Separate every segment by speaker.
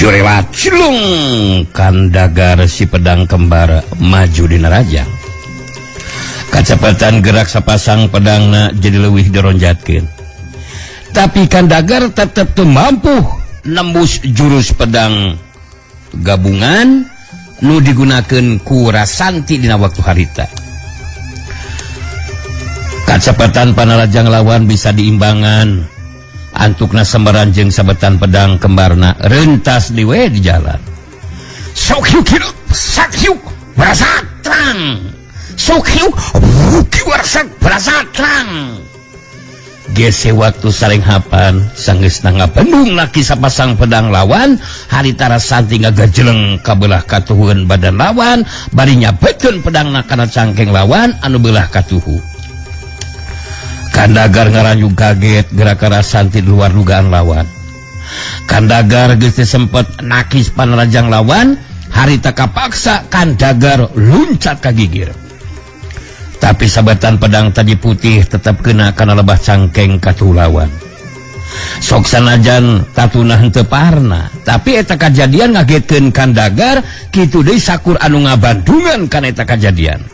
Speaker 1: Jurelat cilung Kandagar si pedang kembar maju dina rajang. Kacepatan gerak sapasang pedangna jadi leuwih dironjatkeun. Tapi Kandagar tetep teu mampu nembus jurus pedang gabungan nu digunakeun ku Rasanti dina waktu harita. Kacepatan panarajang lawan bisa diimbangan. Antukna sembaran jeung sabetan pedang kembarna rentas diwe di jalan. Sok hiuk hirup, sak hiuk, berasa terang. Sok hiuk, berasa berasa terang. Gese waktu saling hapan sanggeus ngabendung laki sapasang pedang lawan harita Rasanti ngagajeleng ka belah katuhueun badan lawan bari nyabetkeun pedangna kana cangkeng lawan anu belah katuhu. Kandagar ngaranjug kaget gerakan Rasanti di luar dugaan lawan. Kandagar geus teu sempet nakis panarajang lawan harita kapaksa Kandagar luncat ka gigir. Tapi sabetan pedang tadi putih tetap kena kana lebah cangkeng katuhu lawan. Sok sanajan tatuna henteu parna, tapi eta kajadian ngagetkeun Kandagar kitu deui sakur anu ngabandungan kana eta kajadian.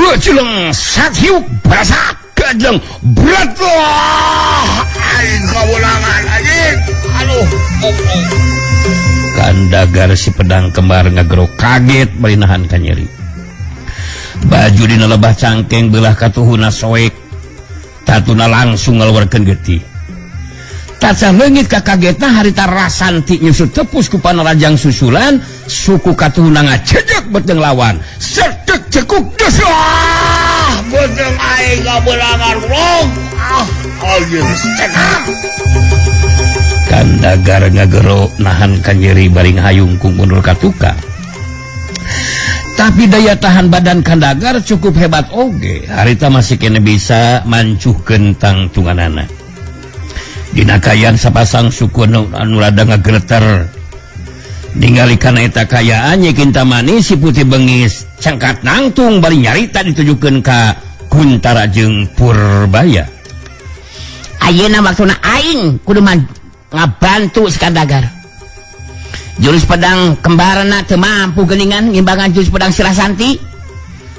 Speaker 1: Gajleng sathiuk berasa gajleng berat wah aing kawulangan anjing aduh oh, oh. Kandagar si pedang kembar ngagero kaget bari nahan kanyeri. Baju dina lebah cangkeng belah katuhuna soek, tatuna langsung ngaluarkeun getih. Taca leungit kakagetna harita Rasanti nyusut tepus ku panarajang susulan suku katuhuna ngajejek beteng lawan. Sertek cekuk desah beteng aing kabelangan rong ah anjing cekap. Kandagar ngagero nahan kanyeri bari ngahayungkung mundur ka tukang. Tapi daya tahan badan Kandagar cukup hebat oge. Harita masih kene bisa mancuhkeun tangtunganana. Dina kaayaan sapasang suku anu rada ngageleter. Ningali kana eta kayaan Nyi Kintamani si putih bengis cengkat nangtung bari nyarita ditujukeun ka Kuntara jeung Purbaya.
Speaker 2: Ayeuna waktuna aing kudu ngabantu si Kandagar. Jurus pedang kembarna teu mampu geuningan ngimbangan jurus pedang si Rasanti.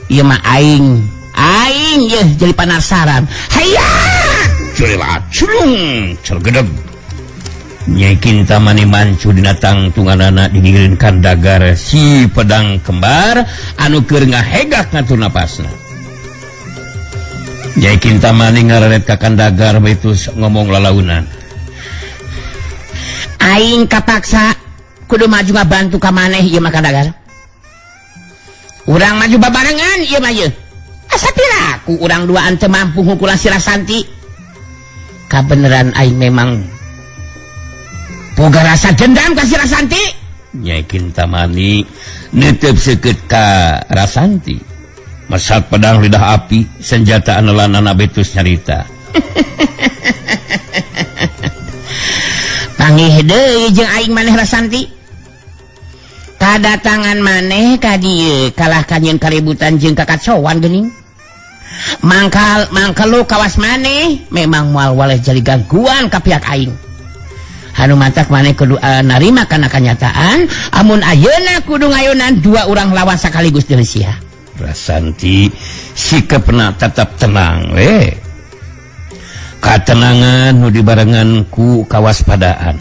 Speaker 2: Ieu mah aing. Aing yeuh jadi penasaran. Hayya!
Speaker 1: Culilat culung cergedeg. Nyai Kintamani mancu dina tangtunganana digigireun Kandagar si pedang kembar anu keur ngahegak ngatur napasna. Nyai Kintamani ngareret ka Kandagar bari ngomong lalaunan.
Speaker 2: Aing kapaksa kudu maju ngabantu ka maneh ieu mah Kandagar. Urang maju babarengan ieu mah yeuh. Asa piraku urang duaan teu mampu ngukulan si Rasanti. Kabeneran aing memang boga rasa dendam ka si Rasanti.
Speaker 1: Nyai Kintamani netep seukeut ka Rasanti. Mesat pedang lidah api senjata anelanana betus nyarita.
Speaker 2: Panggih deui jeung aing maneh Rasanti. Kadatangan maneh ka dieu kalah kanyeun kaributan jeung kakacoan geuning. Mangkal mangkelu kawas maneh memang moal waleh jadi gangguan ka pihak aing. Anu mantak maneh kudu narima kana kanyataan amun ayeuna kudu ngayonan dua urang lawan sekaligus deui sia.
Speaker 1: Rasanti sikapna tetap tenang we. Katenangan nu dibarengan ku kawaspadaan.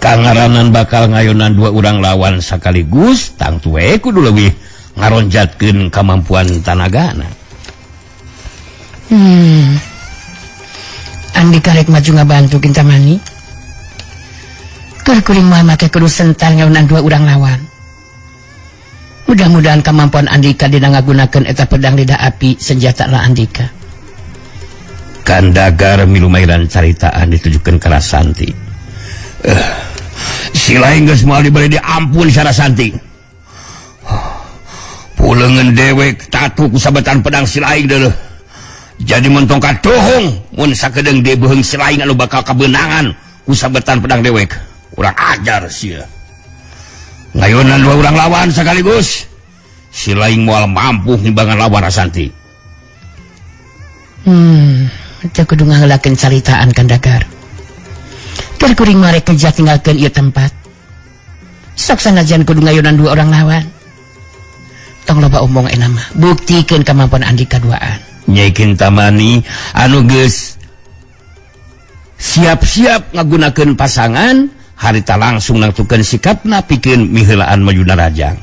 Speaker 1: Kangaranan bakal ngayonan dua urang lawan sekaligus tangtu we kudu leuwih ngaronjatkeun kamampuan tanagana.
Speaker 2: Andika rek maju ngabantu Kintamani. Keur kuring moal make kudu sentar ngayonan dua urang lawan. Mudah-mudahan kemampuan Andika dina ngagunakeun eta pedang lidah api senjata lah Andika.
Speaker 1: Kandagar milumairan caritaan ditujukeun ka Rasanti. Silaing geus moal diberi diampun si Rasanti. Puleungeun dewek tatu ku sabetan pedang silaing deuleuh. Jadi mentong katuhung mun sakedeung deui beuheung silaing anu bakal kabeunangan ku sabetan pedang dewek. Urang ajar sia. Ngayonan dua urang lawan sekaligus. Silaing moal mampu ngimbangan lawan Rasanti.
Speaker 2: Teu kudu ngaheulakeun caritaan Kandagar. Keur kuring mah rek kerja tinggalkeun ieu tempat. Sok sanajan kudu ngayunan dua orang lawan. Tong loba omong enak mah, buktikeun kemampuan Andika duaan.
Speaker 1: Nyai Kintamani anu geus siap-siap ngagunakeun pasangan harita langsung nangtukeun sikapna pikeun miheulaan maju narajang.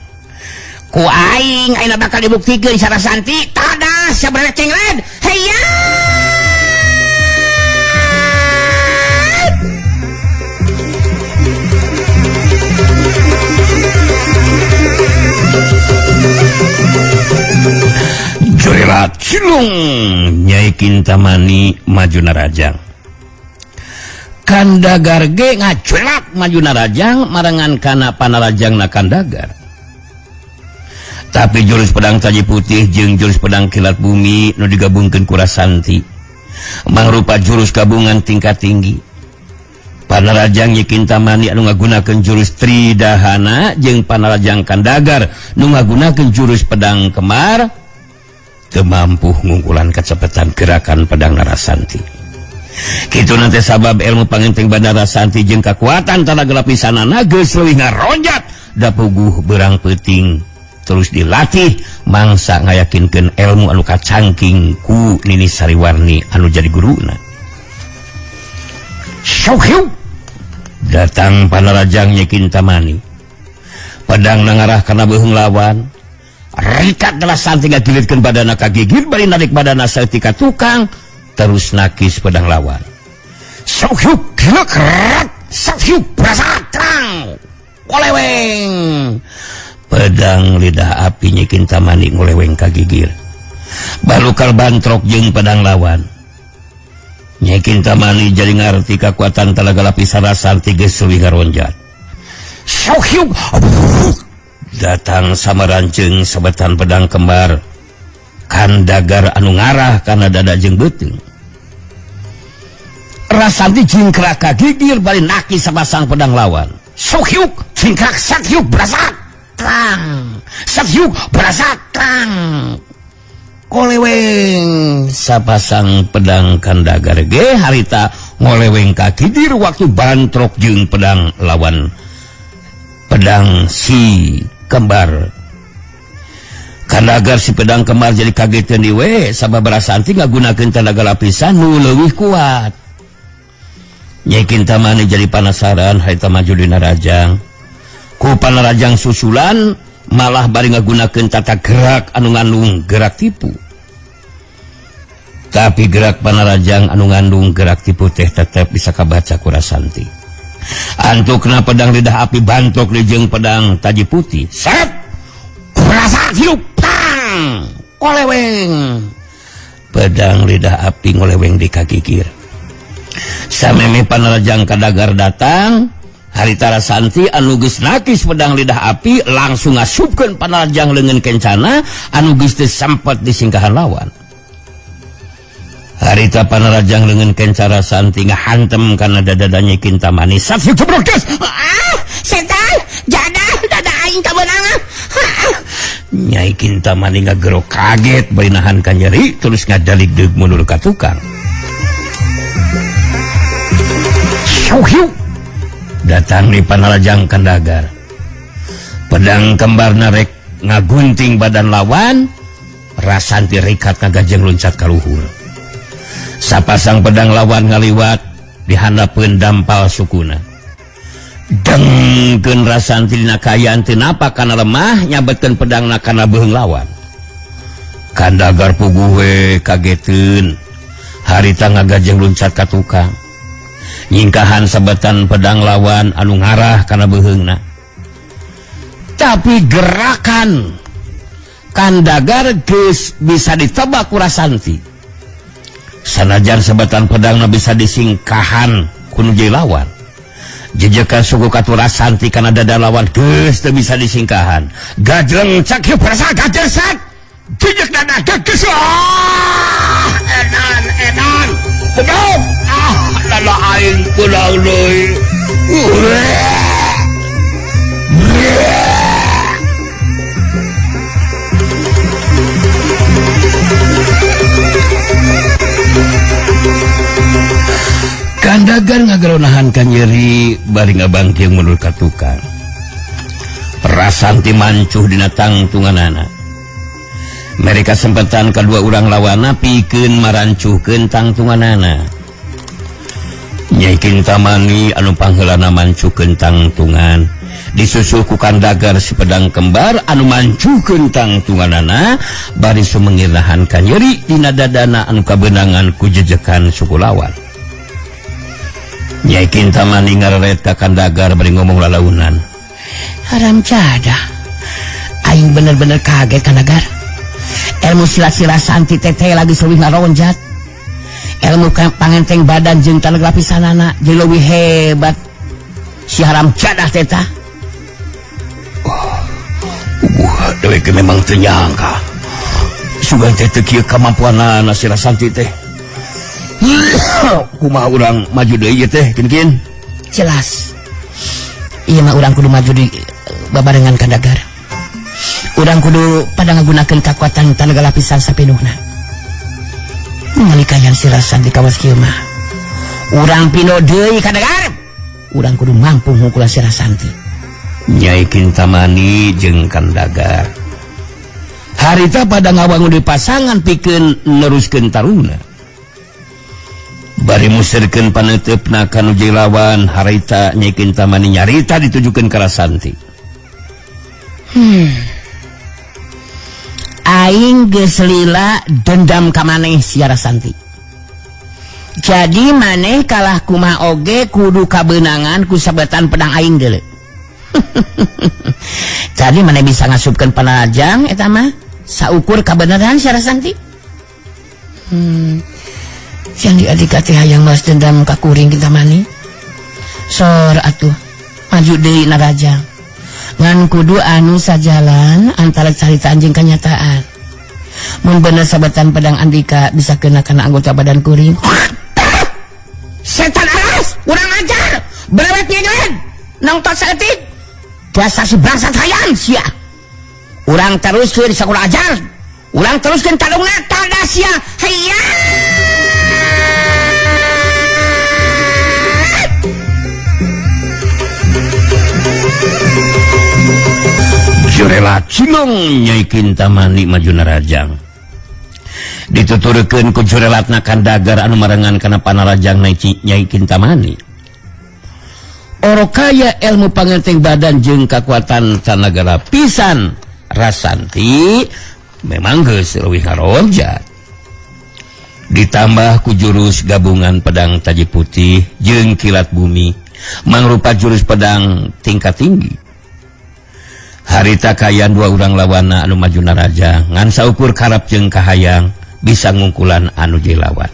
Speaker 2: Ku aing ayeuna bakal dibuktikeun Sarasanti tadah sabarana cengred. Heya!
Speaker 1: Jurilat cilung Nyai Kintamani maju narajang. Kandagar ge ngaculak maju narajang marengan kana panarajang na Kandagar. Tapi jurus pedang taji putih jeung jurus pedang kilat bumi nu digabungkeun ku Rasanti mangrupa jurus gabungan tingkat tinggi. Panarajang Nyi Kintamani anu ngagunakeun jurus Tridahana jeung panarajang Kandagar nu ngagunakeun jurus pedang kemar teu mampu ngungkulan kacepetan gerakan pedang Narasanti. Kitu nanti sabab ilmu pangenteng Bandara Santi jeung kakuatan tanaga lapisanana geus leuwih ngaronjat da puguh beurang peuting terus dilatih mangsa ngayakinkeun ilmu anu kacangking ku Nini Sariwarni anu jadi guruna. Syauhiu datang panarajang Nyi Kintamani. Pedang nangarah kana beuheung lawan. Rikat Narasanti ngagilirkeun badana ka gigir bari narik badana saeutik ka tukang terus nakis pedang lawan. Syauhiu gerak syauhiu brasatrang koleweng. Pedang lidah api Nyi Kintamani ngoleweng ka gigir. Balukal bantrok jeung pedang lawan. Nyai Kintamani jadi ngarti kakuatan talaga lapisan Rasanti geus leuwih ngaronjat. Syauhiu datang samaranceung sabetan pedang kembar Kandagar anu ngarah kana dada jeung beuteung. Rasanti jingkrak ka gigir bari nakis sapasang pedang lawan. Syauhiu jingkrak sakyuk brasak trang sakyuk brasak trang koleweng sapasang pedang Kandagar ge harita ngoleweng ka kidir waktu bantrok jeung pedang lawan pedang si kembar. Kandagar si pedang kembar jadi kageteun deui we sabab Rasanti ngagunakeun tenaga lapisan nu leuwih kuat. Nyai Kintamani jadi panasaran harita maju dina rajang. Ku panarajang susulan malah bari ngagunakeun tata gerak anu ngandung gerak tipu. Tapi gerak panarajang anu ngandung gerak tipu teh tetep bisa kabaca ku Rasanti. Antukna pedang lidah api bantok jeung pedang taji putih. Set! Kurasa hidup tang! Koleweng. Pedang lidah api ngoleweng di kagigir. Sameme panarajang Kandagar datang, harita Rasanti anu geus nakis pedang lidah api langsung ngasupkeun panarajang leungeun kencana anu geus teu sempet disingkahan lawan. Harita panarajang leungeun kenca Rasanti ngahantem kana dada Nyi Kintamani. Sat jebrokes.
Speaker 2: Ah, setan, jadah dada aing kabeunangan.
Speaker 1: Nyai Kintamani ngagero kaget bari nahan ka nyeri terus ngadaligdeug mundur ka tukang. Syauhiu datang di panarajang Kandagar. Pedang kembar narek ngagunting badan lawan, Rasanti rikat ngagajeng loncat ka luhur. Sapasang pedang lawan ngaliwat dihandapeun dampal sukuna. Dengkeun Rasanti dina kaayaan teu napa kana lemah nyabetkeun pedangna kana beuheung lawan. Kandagar puguh we kageteun. Harita ngagajeng loncat ka tukang. Nyingkahan sabetan pedang lawan anu ngarah kana beuheungna. Tapi gerakan Kandagar geus bisa ditebak ku Rasanti. Sanajan sabetan pedangna bisa disingkahan ku nu jadi lawan. Jejekan suku katu Rasanti kana dada lawan geus teu bisa disingkahan. Gajleng cak hieu perasa gajersat. Jejek dada geus. Ah, edan edan. Pedang. Ah, lala aing pulang deui. Kandagar ngageronahan kanyeri bari ngabangkiung mundur ka tukang. Rasanti mancuh dina tangtunganana. Mereka sempetan kedua urang lawana pikeun marancuhkeun tangtunganana. Nyai Kintamani anu pangheulana mancuhkeun tangtungan disusul ku Kandagar si pedang kembar anu mancuhkeun tangtunganana bari sumengir nahan kanyeri dina dadana anu kabeunangan ku jejekan suku lawan. Nyai Kintamani ngareret ka Kandagar bari ngomong lalaunan.
Speaker 2: Haram jadah. Aing bener-bener kaget, Kandagar. Ilmu silat si Rasanti teh lagi leuwih ngaronjat. Ilmu pangenteng badan jeung tanaga lapisanana jeung leuwih hebat. Si haram jadah teh tah.
Speaker 1: Wah, dewek memang teu nyangka. Sugan teh teu kieu kamampuanana si Rasanti teh. Kumaha urang maju deui ieu teh, kin-kin?
Speaker 2: Jelas. Ieu mah urang kudu maju di babarengan Kandagar. Urang kudu pada ngagunakeun kakuatan tanaga lapisan sapenuhna. Ngalikayan si Rasanti kawas kieu mah. Urang pino deui, Kandagar. Urang kudu mampu ngungkulan si Rasanti.
Speaker 1: Nyai Kintamani jeung Kandagar harita pada ngawangun di pasangan pikeun neruskeun taruna. Bari muserkeun paneuteup kanu lawan harita Nyai Kintamani nyarita ditujukeun ka Rasanti.
Speaker 2: Aing geus lila dendam ka maneh, sia Rasanti. Jadi maneh kalah kumaha oge kudu kabeunangan ku sabetan pedang aing deuleu. Jadi maneh bisa ngasupkeun panarajang eta mah saukur kabeneran sia Rasanti. Yang di teh hayang balas dendam ka kuring, Kintamani. Sor atuh maju deui narajang. Ngan kudu anu sajalan antara carita anjing kenyataan. Mun bener sabetan pedang Andika bisa kena kana anggota badan kuring. Setan aras, kurang ajar. Berewet nyegeun. Nongton saeutik. Dasar si bangsat hayang sia. Urang teruskeun sakurang ajar. Urang teruskeun tarungna tada sia. Hayang.
Speaker 1: Jurela cimong Nyai Kintamani maju narajang. Dituturkeun ku jurelatna Kandagar anu marengan kana panarajang Nyai Kintamani. Orokaya ilmu pangenteng badan jeung kakuatan tanaga lapisan Rasanti memang geus leuwih ngaronjat. Ditambah ku jurus gabungan pedang taji putih jeung kilat bumi mangrupa jurus pedang tingkat tinggi. Harita kayan dua urang lawana anu maju naraja ngan saukur karep jeung kahayang bisa ngungkulan anu lawan.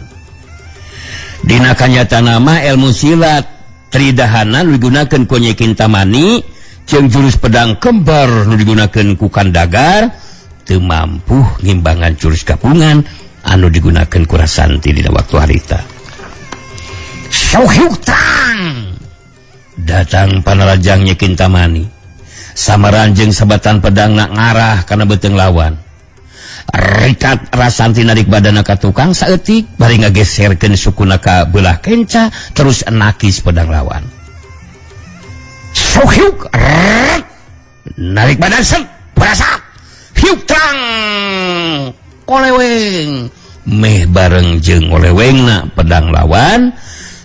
Speaker 1: Dina kanyatana mah ilmu silat tridahana nu digunakeun ku Nyai Kintamani jeung jurus pedang kembar nu digunakeun ku Kandagar teu mampu ngimbangan jurus gabungan anu digunakeun ku Rasanti dina waktu harita. Sauhiuk tang datang panarajang Nyai Kintamani. Samaran jeung sabatan pedang nak ngarah kana beuteung lawan. Rikat Rasanti narik badana ka tukang saeutik bari ngageserkeun sukuna ka beulah kenca terus nakis pedang lawan. Sohyuk narik badan set berasak hiuk trang koleweng meh bareng jeung olewengna pedang lawan.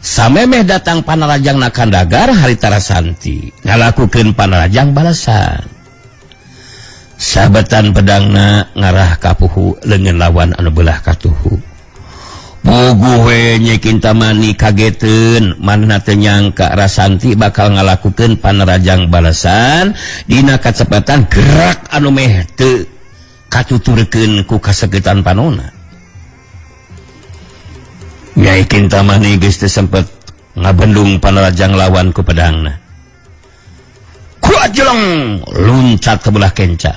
Speaker 1: Samemeh datang panarajang na Kandagar harita Rasanti ngalakukeun panarajang balasan. Sabetan pedangna ngarah ka puhu leungeun lawan anu beulah katuhu. Puguh we Nyai Kintamani kageteun manehna teu nyangka Rasanti bakal ngalakukeun panarajang balasan dina kacepatan gerak anu meh teu katuturkeun ku kasegetan panona. Nyai Kintamani geus teu sempet ngabendung panarajang lawan ku pedangna. Kuat jeleng luncat ke belah kenca.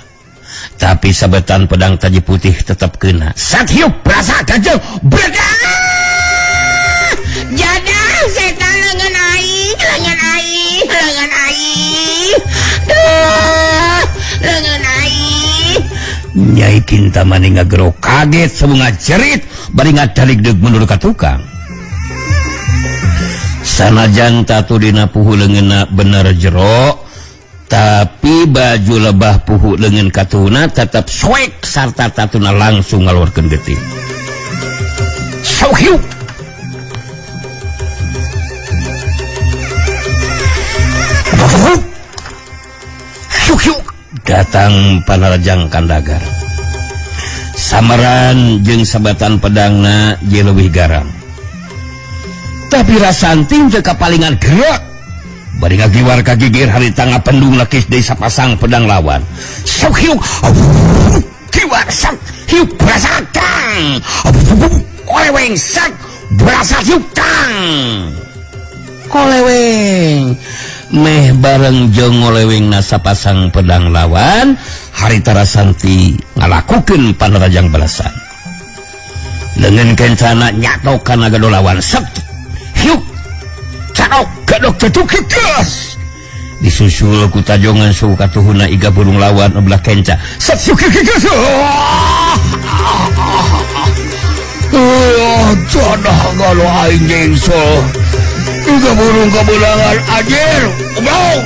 Speaker 1: Tapi sabetan pedang taji putih tetap kena. Sat hiup berasa gajeng berdah.
Speaker 2: Jadah setan lengan aing, lengan aing, lengan aing. Duh, lengan aing.
Speaker 1: Nyai Kintamani ngagero kaget sabunga jerit bari ngadalig deug mundur ka tukang. Sanajan tatu dina puhu leungeunna bener jero, tapi baju lebah puhu leungeun katuhuna tetep soek sarta tatuna langsung ngaluarkeun getih. Sauhiu. Datang Panarajang Kandagar. Samaran jeung sabatan pedangna je leuwih garang. Tapi Rasanti teu kapalingan gerak. Bari ngagiwar ka gigir harita ngapendung lekis deui sapasang pedang lawan. Sauhiu. Kiwar sak hiu brasakang. Koleweng sak brasak hiu kang. Koleweng meh bareng jeung ngoleweng nasa pasang pedang lawan, harita Rasanti ngalakukeun Panarajang balasan. Leungeun kencana nyatokan gado lawan sep hiuk cadok gadok tetuk geus disusul ku tajongan suhu katuhuna iga burung lawan belah kenca sep hiuk geus. Oh, jodoh galo aing jengso. Iga burung kebulangan anjir. Goblok.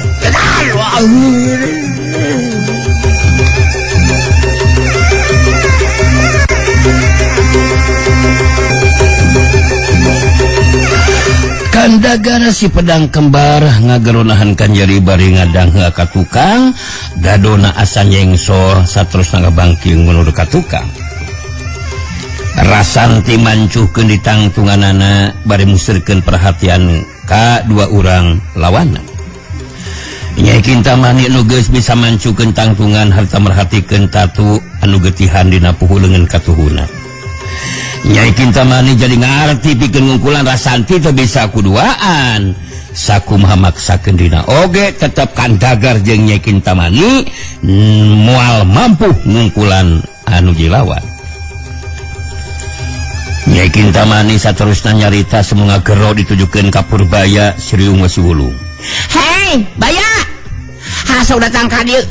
Speaker 1: Kandagara si pedang kembar ngageronahan kanjari bari ngadang heula ka tukang, gadona asa nyengsor saterusna ngabangking menurut ka tukang. Rasanti mancuhkeun ditangtunganana bari musirkeun perhatian ka dua urang lawanna. Nyai Kintamani nu geus bisa mancuhkeun tangtungan harta merhatikeun tatu anu getihan dina puhu leungeun katuhuna. Nyai Kintamani jadi ngarti pikeun ngungkulan Rasanti teu bisa kuduaan. Sakumaha maksakeun dina oge tetep Kandagar jeung Nyai Kintamani moal mampu ngungkulan anu jilawan. Nyai Kintamani saterusna nyarita semoga gero ditujukeun ka Purbaya Sriung Wasiwulung.
Speaker 2: Hei, Baya. Hasa datang ka dieu.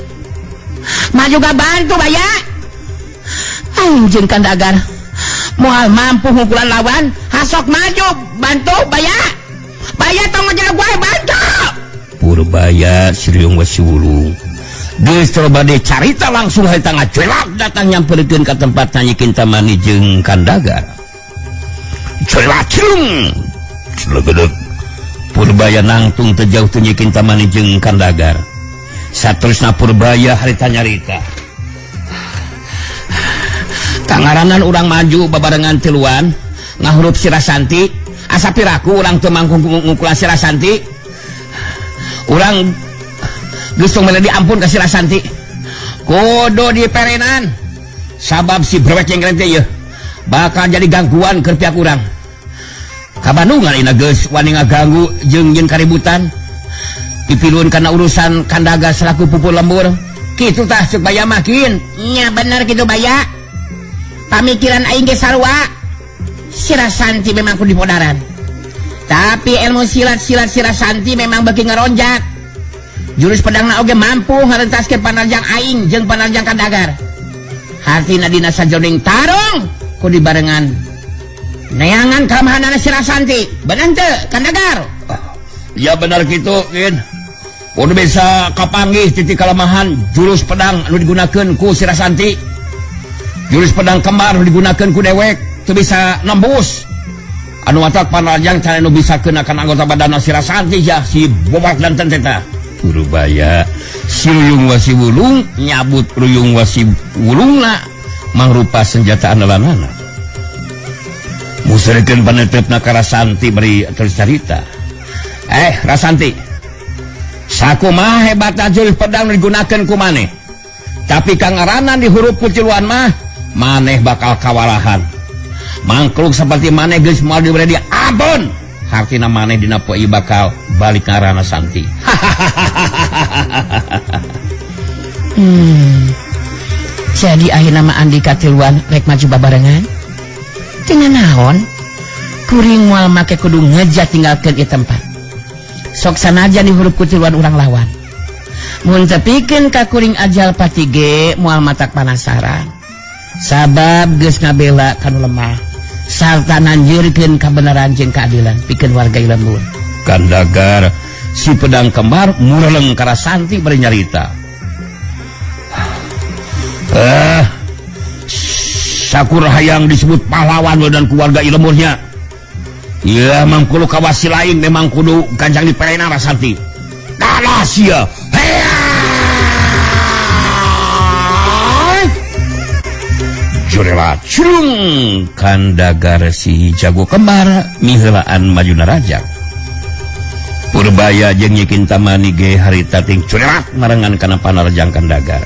Speaker 2: Maju ga bantu, Baya. Aing jeung Kandagar moal mampu ngungkulan lawan, hasok maju bantu Baya. Baya tong ngejar gue, bantu.
Speaker 1: Purbaya Sriung Wasiwulung geus teu bade carita langsung harita ngajelak datang nyamperkeun ka tempat Nyai Kintamani jeung Kandagar. Celacung celegedeg Purbaya nangtung teu jauh teu Nyai Kintamani jeung Kandagar. Saterusna Purbaya harita nyarita.
Speaker 2: Kangaranan urang maju babarengan tiluan ngahurup si Rasanti, asa piraku urang teu mangkung ngungkulan si Rasanti. Urang geus tong mere diampun ka si Rasanti. Kudu diperenan sabab si brewek yang keren teh yeuh bakal jadi gangguan keur pihak urang. Ka Bandungan ina geus wani ngaganggu jeung nyeun kaributan. Dipilun kana urusan Kandagar selaku pupu lembur. Kitu tah ceuk Baya mah kin. Nya bener kitu Baya. Pamikiran aing ge sarua. Si Rasanti memang kudu dipodaran. Tapi ilmu silat-silat si Rasanti memang beuki ngaronjak. Jurus pedangna oge mampu ngarentaskeun Panarjang aing jeung Panarjang Kandagar. Hartina dina sajroning tarung kudu dibarengan neangan kalemahanana si Rasanti. Bener teu Kandagar?
Speaker 1: Ya bener kitu, Kin. Kudu bisa kapanggih titik kalemahan jurus pedang anu digunakeun ku si Rasanti. Jurus pedang kembar anu digunakeun ku dewek teu bisa nembus. Anu matak Panarjang can anu bisa keuna kana anggota badanna si Rasanti ya si bobak dan teh. Purbaya si Ruyung Wasiwulung nyabut Ruyung Wasiwulungna mangrupa senjata andalanana. Musrikeun paneuteup ka Rasanti bari terus carita. Rasanti, sakumaha hebatna jurus pedang digunakeun ku maneh. Tapi kangaranan di hurup kutiluan mah maneh bakal kawalahan. Mangkluk seperti maneh geus moal dibere di abon. Hartina maneh dina poe ieu bakal balik ngarana Santi.
Speaker 2: Jadi akhirna mah Andika tiluan rek maju babarengan. Cenah naon? Kuring moal make kudu ngeja tinggalkeun ieu tempat. Sok sanajan di hurup kutiluan urang lawan. Mun tepikeun ka kuring ajal pati ge moal matak panasaran. Sabab geus ngabela kanu lemah sarta nanjurkeun kabenaran jeung keadilan pikeun warga lembur.
Speaker 1: Kandagar si pedang kembar mureleng ka Rasanti bari nyarita. Eh, sakur hayang disebut pahlawan dan keluarga ilmunya. Ya, mangkulu kawasi lain memang kudu gancang diperena Rasanti. Kalah sia. Jurela curung Kandagar si jago kembar miheulaan maju narajang. Purbaya jeung Nyi Kintamani ge harita ting curelat marengan kana panarajang Kandagar.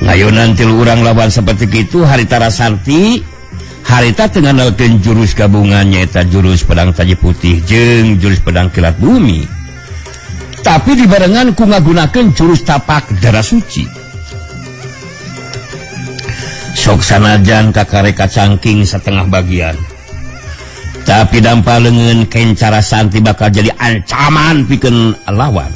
Speaker 1: Ngayunan tilu urang lawan seperti kitu harita Rasanti harita teu ngandalkeun jurus gabungan nyaeta jurus pedang taji putih jeung jurus pedang kilat bumi. Tapi dibarengan ku ngagunakeun jurus tapak darah suci. Sok sanajan kakareka cangking setengah bagian. Tapi dampa leungeun kenca Rasanti bakal jadi ancaman pikeun lawan.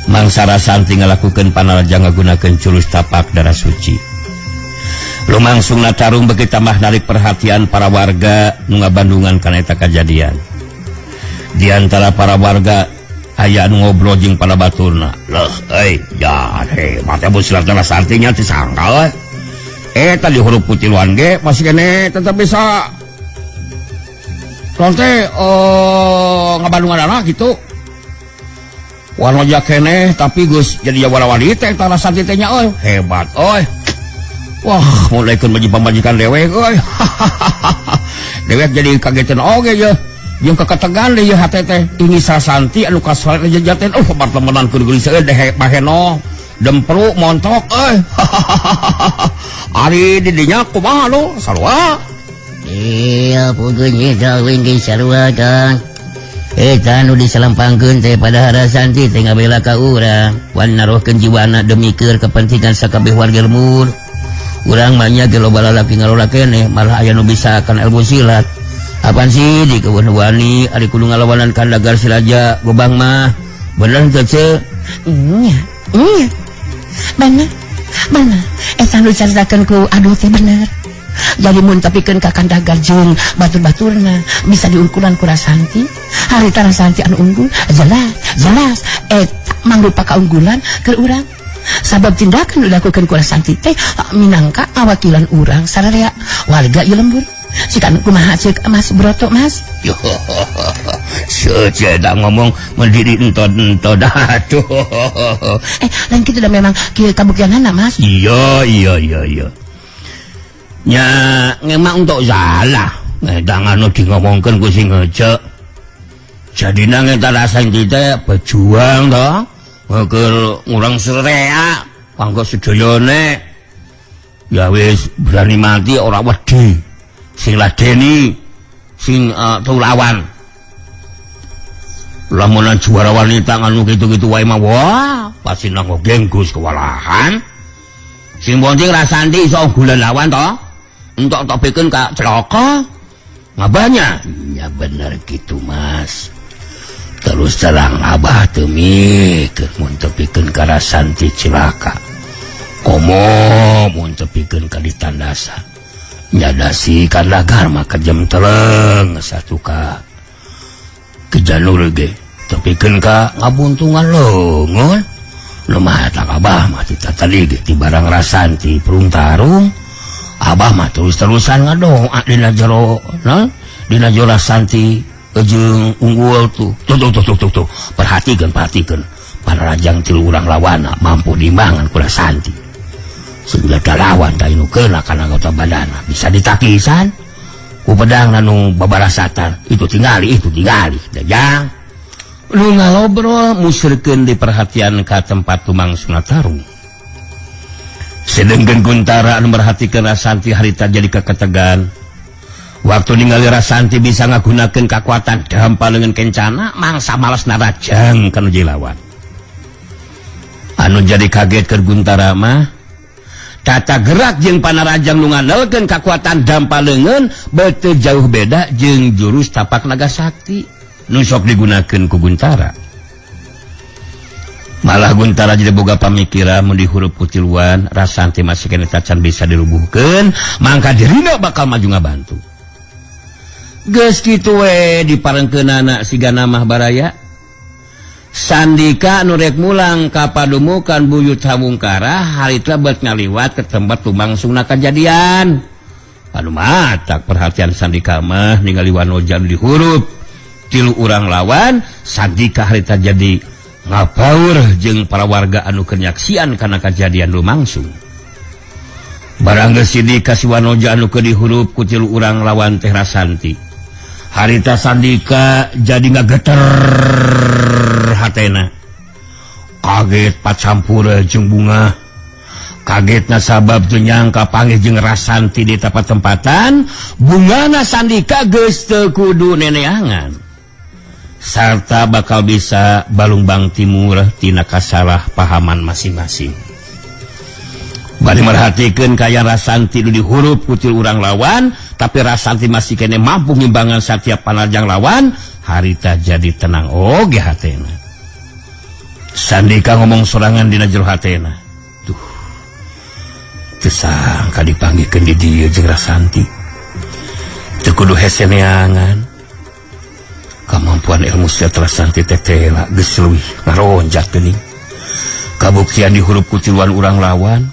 Speaker 1: Mangsa Rasanti ngalakukeun panarajang ngagunakeun jurus tapak darah suci. Lumangsungna tarung beuki tambah narik perhatian para warga nu ngabandungan kana eta kajadian. Di antara para warga aya anu ngobrol jeung para baturna. Leuh euy, ja hebat teh silat Rasanti nya teu sangka euy. Eta di huruf putiluan ge masih kene tetep bisa. Lawan teh ngabandungan anak gitu. Wanoja keneh tapi geus jadi jawara-wari teh eta Rasanti teh nya euy, hebat euy. Wah, mulai keun baju pamajikan dewek euy. Dewek jadi kagetan oge ye. Jeung keketegan deui hate teh. Ini Rasanti anu kasual jajaten oh pertemanan kudu geulis euy deh baheno. Dempru montok euy. Ari di dinya kumaha lu sarua?
Speaker 2: Iya, puguh nya kawin ge sarua Kang. Eta nu diselempangkeun teh pada Rasanti teh ngabela ka urang, wan naruhkeun jiwana demi keur kepentingan sakabeh warga lembur. Urang mah nya ge loba lalaki ngalola keneh, malah aya nu bisa kana ilmu silat. Apaan sih di kebun wani ari kudu ngalawanan Kandagar si Raja Gobang mah. Bener teu ce?
Speaker 3: Nya, nya. Bener, bener. Eta nu dicaritakeun ku aduh teh bener. Jadi mun tepikeun ka Kandagar jeung batur-baturna bisa diungkulan ku Rasanti. Harita Rasanti anu unggul jelas, jelas eta mangrupa kaunggulan keur urang. Sabab tindakan nu dilakukeun ku Rasanti teh minangka ngawakilan urang sararea warga ieu lembur. Sikan kumaha ceuk Mas Broto Mas?
Speaker 1: Seuceuk da ngomong mendiri entod-entod aduh.
Speaker 3: Lain kitu da memang kieu kabuktianana Mas.
Speaker 1: Iya iya iya iya. Nya memang untuk salah. Eta anu di ngomongkeun ku sing ngece. Jadina eta Rasanti teh berjuang toh. Keur ngurang serea kanggo sedayane. Ya wis berani mati ora wedi. Sing ladeni sing lawan. Lamunan juara wanita anu kitu-kitu wae mah wah pasti nanggo genggus kewalahan. Sing penting Rasanti iso unggulan lawan toh. Entok topikeun ka celaka. Ngabanya?
Speaker 2: Ya bener gitu Mas. Terus terang abah teu mikir mun tepikeun ka Rasanti cilaka. Komo mun tepikeun ka ditandasa. Nyadasi Kandagar mah kejem teleng satu ka kejanur ge tepikeun ka ngabuntungan leungeun. Lemah tak abah mah ti tadi ge ti barang Rasanti perung tarung. Abah mah terus-terusan ngadoa dina jero, nah, dina jero Rasanti jeung unggul tuh. Tuh tuh tuh tuh tuh. Perhatikeun, perhatikeun. Panarajang tilu urang lawana mampu diimbangan ku Rasanti. Segala lawan ta anu keuna kana anggota badana bisa ditakisan ku pedang anu babarasatan. Itu tingali, itu tingali. Jajang.
Speaker 1: Nu ngalobrol musirkeun diperhatian ka tempat lumangsungna tarung. Sedengkeun Guntara anu merhatikeun Rasanti harita jadi keketegan. Waktu ningali Rasanti bisa ngagunakeun kakuatan dampa leungeun kencana, mangsa malas narajang kanu jadi lawan. Anu jadi kaget keur Guntara mah tata gerak jeung panarajang nu ngandalkeun kakuatan dampa leungeun beuteung jauh beda jeung jurus tapak naga sakti nu sok digunakeun ku Guntara. Malah Guntara jadi boga pamikiran mun dihurup ku tiluan Rasanti masih keneh tacan bisa dilubuhkeun, mangka dirina bakal maju ngabantu. Geus kitu we diparengkeunana siga namah baraya. Sandika nu rek mulang ka padumukan Buyut Hawungkara harita bet ngaliwat ke tempat lumangsungna kajadian. Anu matak perhatian Sandika mah ningali Wanoja nu dihurup tilu urang lawan. Sandika harita jadi ngapaur jeung para warga anu keur nyaksian kana kajadian lumangsung. Barang geus sidik ka si Wanoja anu keur dihurup ku tilu urang lawan teh Rasanti. Harita Sandika jadi ngageter hatena. Kaget pacampur jeung bunga. Kagetna sabab teu nyangka panggih jeung Rasanti di tempat-tempatan, bungana Sandika geus teu kudu neneangan. Sarta bakal bisa Balumbang Timur tina kasalah pahaman masing-masing. Bari merhatikeun kaya Rasanti nu dihurup ku tilu urang lawan, tapi Rasanti masih kene mampu ngimbangan satiap panarjang lawan, harita jadi tenang oge hatena. Sandika ngomong sorangan dina jero hatena. Duh. Teu sangka dipanggihkeun di dieu jeung Rasanti. Teu kudu hese neangan. Kamampuan ilmu silat Rasanti teh tela geus leuwih ngaronjat geuning. Kabuktian dihurup ku tiluan urang lawan,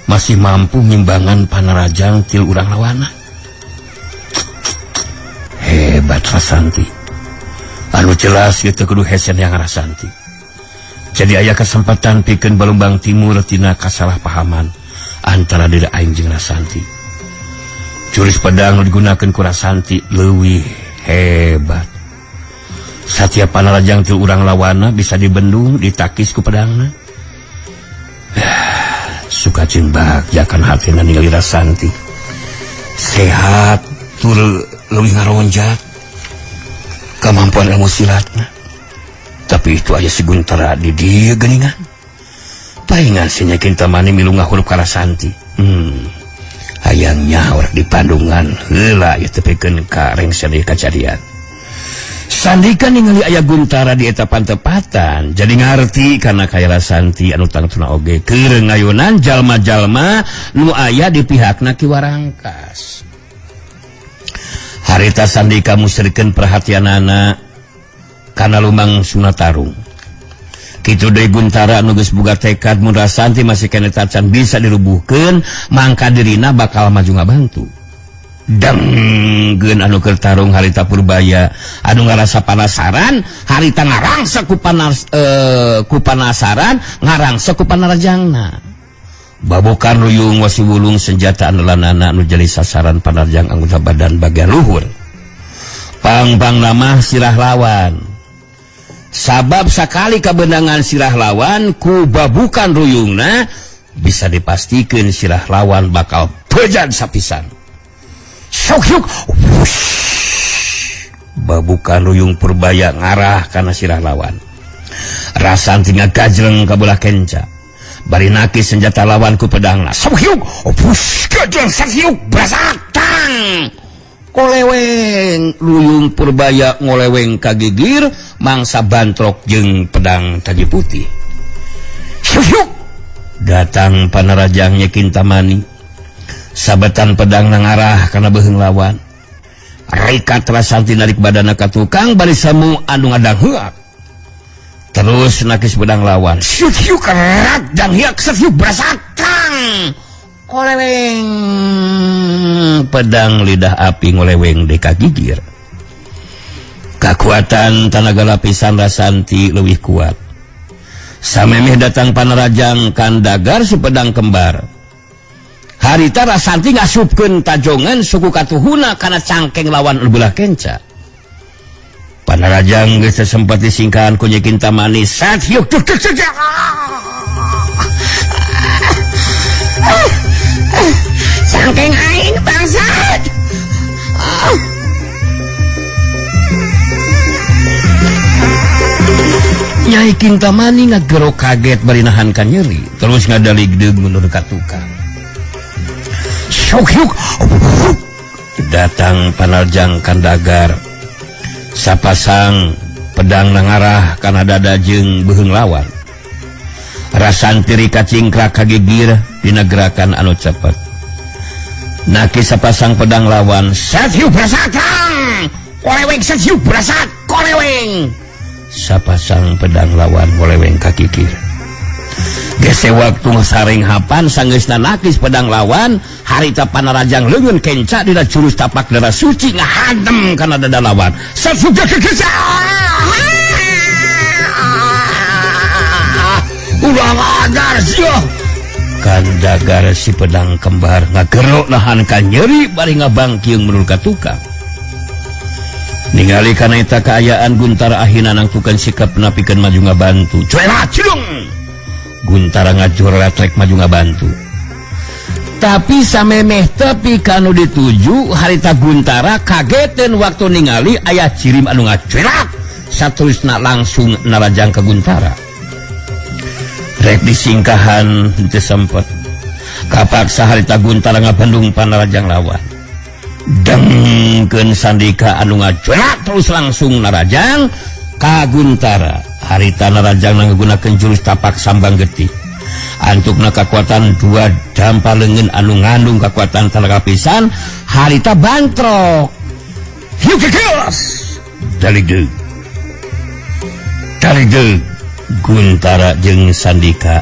Speaker 1: masih mampu ngimbangan panarajang tilu urang lawana. Hebat Rasanti. Anu jelas gitu kudu hese yang Rasanti. Jadi aya kesempatan pikeun Balumbang Timur tina kasalahpahaman antara diri aing jeung Rasanti. Jurus pedang nu digunakeun ku Rasanti leuwih hebat. Satiap panarajang tilu urang lawana bisa dibendung, ditakis ku pedangna. Suka jeung bagja kana hatina ningali Rasanti. Sehat tur leuwih ngaronjat kemampuan ilmu silatna. Tapi itu aya si Guntara di dieu geuningan. Paingan si Nyai Kintamani milu ngahurup ka Rasanti. Hayangnya urang di Bandungan heula ieu tepikeun ka rengse deui kajadian. Sandika ningali aya Guntara di eta pantepatan, jadi ngarti kana kaya Rasanti anu tangtuna oge keur ngayunan jalma-jalma nu aya di pihakna Ki Warangkas. Harita Sandika musrikeun perhatianana kana lumangsungna tarung. Kitu deui Guntara anu geus boga tekad mun Rasanti masih keneh tacan bisa dirubuhkeun, mangka dirina bakal maju ngabantu. Denggeun anu keur tarung harita Purbaya anu ngarasa panasaran, harita ngarangsa ku panas ku panasaran ngarangsa ku panarjangna. Babokan ruyung wasi wulung senjata andalanana anu jadi sasaran panarjang anggota badan bagian luhur. Pang-pang nama sirah lawan. Sabab sakali kabenangan sirah lawan ku babukan ruyungna bisa dipastikan sirah lawan bakal bejan sapisan. Sok yuk. Wush. Babukan ruyung Purbaya ngarah kana sirah lawan. Rasanti ngagajleng ka belah kenca. Bari nakis senjata lawan ku pedangna. Sok yuk. Wush, gajleng sok yuk brasatang. Koleweng ruyung Purbaya ngoleweng ka gigir mangsa bantrok jeung pedang taji putih. Syuk. Datang panarajang Nyai Kintamani. Sabetan pedang ngarah kana beuheung lawan. Rikat Rasanti narik badana ka tukang bari samu anu ngadang heuak. Terus nakis pedang lawan. Syuk syuk kerak dan hiak syuk brasatang. Koleweng pedang lidah api ngoleweng deka gigir. Kekuatan tanaga lapisan Rasanti lebih kuat. Samemeh datang panarajang Kandagar si pedang kembar. Harita Rasanti ngasupkeun tajongan suku katuhuna kana cangkeng lawan belah kenca. Panarajang geus sempat disingkahan ku Nyai Kintamani. Sat yuk tuk tuk tuk.
Speaker 2: Cangkeng aing bangsat.
Speaker 1: Nyai Kintamani ngagero kaget bari nahan ka nyeri, terus ngadaligdeug mundur ka tukang.
Speaker 2: Syuk yuk.
Speaker 1: Datang panarjang Kandagar. Sapasang pedang nangarah kana dada jeung beuheung lawan. Rasanti rika cingkrak kagigir dina gerakan anu cepet. Naki sapasang pedang lawan, sat yuk brasatang. Koleweng sasiu berasat koleweng. Sapasang pedang lawan koleweng kakikir. Gese waktu saring hapan sanggeusna nakis pedang lawan harita panarajang leungeun kenca dina jurus tapak darah suci ngahantem kana dada lawan. Sasuga kekesa. Ulang ajar sia. Kandagar si pedang kembar ngagerok nahan ka nyeri bari ngabangkiung menurut ka tukang. Ningali kana eta kaayaan Guntara ahina nangtukeun sikap napikeun maju ngabantu. Cuela cilung. Guntara ngajur trek maju ngabantu. Tapi samemeh tepi kanu dituju harita Guntara kageteun waktu ningali aya cirim anu ngacuelak saterusna langsung narajang ka Guntara. Rek disingkahan henteu sempet. Kapaksa harita Guntara ngabandung panarajang lawan. Dengkeun Sandika anu ngacuelak terus langsung narajang ka Guntara. Harita narajang ngagunakeun jurus tapak sambang getih. Antukna kakuatan dua dampa leungeun anu ngandung kakuatan talaga pisan, harita bantrok. Hiu kekeos. Daligdeug. Daligdeug. Guntara jeung Sandika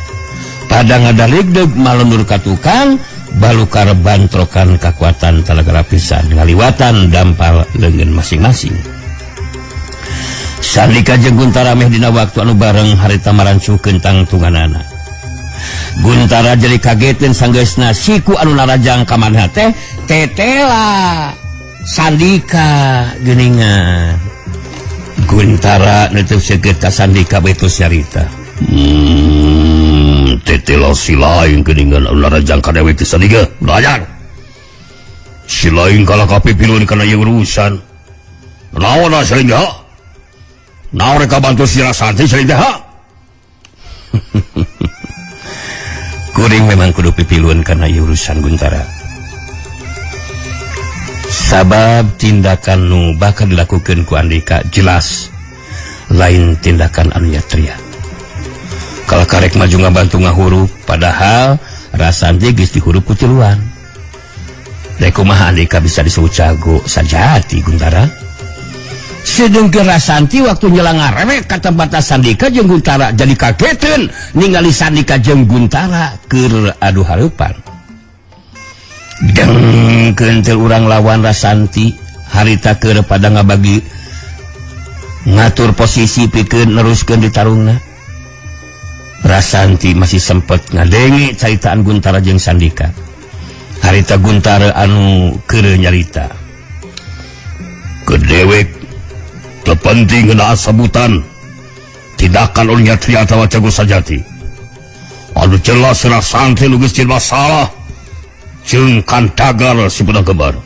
Speaker 1: pada ngadaligdeug malundur ka tukang balukar bantrokan kakuatan talaga pisan ngaliwatan dampal leungeun masing-masing. Sandika jeung Guntara meh dina waktu anu bareng harita marancukeun tangtunganana. Guntara jadi kageteun sanggeusna siku anu narajang ka manehna teh tetela Sandika geuningan. Guntara neuteuf seukeut ka Sandika beto syarita. Tetela si lain geuningan anu narajang ka dewe teh Sandika. Belajar. Si lain kalah kapipilun kana ieu urusan. Naon sering ha? Naon rek bantu si Rasanti sering ha? Kuring memang kudu pipilun kana ieu urusan Guntara. Sabab tindakan nu bakal dilakukan ku Andika jelas lain tindakan anu nyatria. Kalau karek maju ngabantu ngahurup padahal Rasanti geus dihurup ku tiluan. Rek kumaha Andika bisa disebut jago sajati Guntara? Sedengkeun Rasanti waktu nyelang ngarewek ka tempat Sandika jeung Guntara jadi kageteun ningali Sandika jeung Guntara keur adu hareupan. Dengkeun teu urang lawan Rasanti harita keur pada ngabagi ngatur posisi pikeun neruskeun ditarungna. Rasanti masih sempet ngadenge caritaan Guntara jeung Sandika. Harita Guntara anu keur nyarita. Kedewek terpenting kena sebutan tindakan oleh nyatria atawa jago sajati. Anu jelas Rasanti nu geus masalah jeung Kandagar si pedang kembar.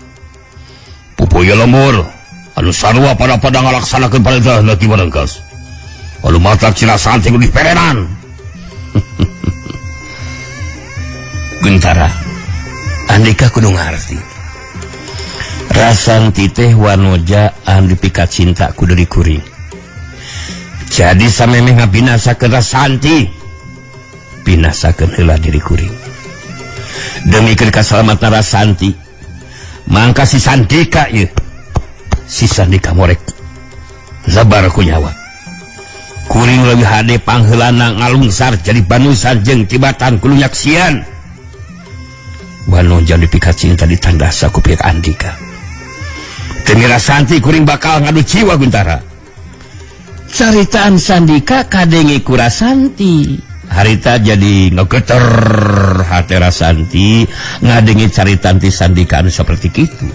Speaker 1: Pupuya lemur anu sarua pada pada ngalaksanakeun parentah laki barengkas. Anu matak si Rasanti kudu diperenan. Guntara, Andika kudu ngarti. Rasanti teh wanoja anu dipikat cinta ku deui kuring. Jadi samemeh ngabinasakeun Rasanti, binasakeun heula diri kuring. Demi kasalamatan Rasanti, mangka si Sandika ieu. Si Sandika morek lebar ku nyawa. Kuring leuwih hade pangheulana ngalungsar jadi banusan jeung tibatan kudu nyaksian. Wanoja dipikat cinta ditandasa ku pihak Andika. Demi Rasanti kuring bakal ngadu jiwa Guntara. Caritaan Sandika kadenge ku Rasanti. Harita jadi ngegeter hati Rasanti ngadenge caritaan ti Sandika anu seperti kitu.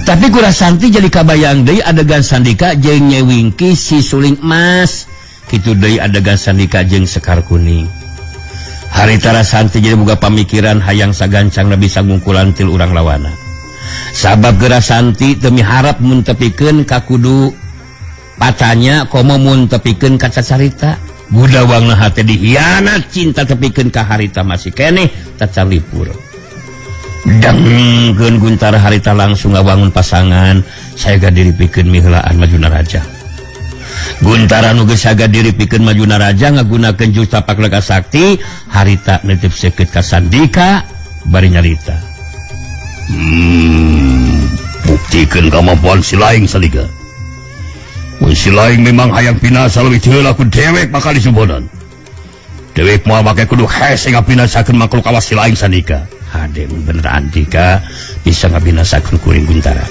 Speaker 1: Tapi ku Rasanti jadi kabayang deui adegan Sandika jeung nyewingki si suling emas. Kitu deui adegan Sandika jeung Sekar Kuning. Harita Rasanti jadi boga pamikiran hayang sagancang bisa ngungkulan til urang lawana. Sabab geura Santi demi harap mun tepikeun ka kudu patanya komo mun tepikeun ka cacarita. Budawangna hate dihianat cinta tepikeun ka harita masih keneh tacarlipur. Dengkeun Guntara harita langsung ngawangun pasangan sayaga diri pikeun miheulaan maju naraja. Guntara nu geus saga diri pikeun maju naraja ngagunakeun jurus tapak lega sakti harita nitip seukeut ka Sandika bari nyarita. Buktikeun kemampuan si laing Sandika. Mun si laing memang hayang pinasa leuwih ti heula ku dewek bakal disubonan. Dewek moal make kudu hese ngabinasakeun makhluk awas si laing Sandika.
Speaker 2: Hade mun bener Andika bisa ngabinasakeun kuring Guntara.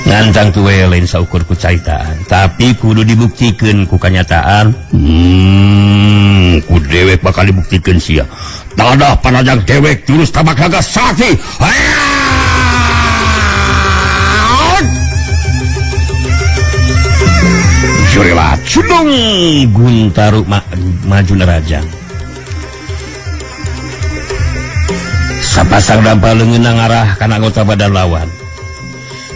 Speaker 2: Ngantang tuwe lain saukur ku caritaan, tapi kudu dibuktikeun ku kanyataan.
Speaker 1: Ku dewek bakal dibuktikeun sia. Tadah panajang dewek jurus tabak naga sakti.
Speaker 2: Jurila cudung Guntaru maju nerajang. Sapasang dampal leungeun ngarah kana anggota badan lawan.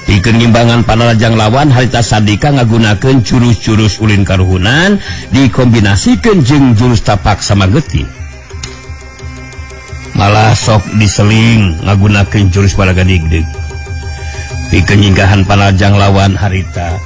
Speaker 2: Pikeun ngimbangan panarajang lawan harita Sandika ngagunakeun jurus-jurus ulin karuhunan dikombinasikeun jeung jurus tapak sama getih. Malah sok diseling ngagunakeun jurus balaga digdeg. Pikeun nyinggahan panarajang lawan harita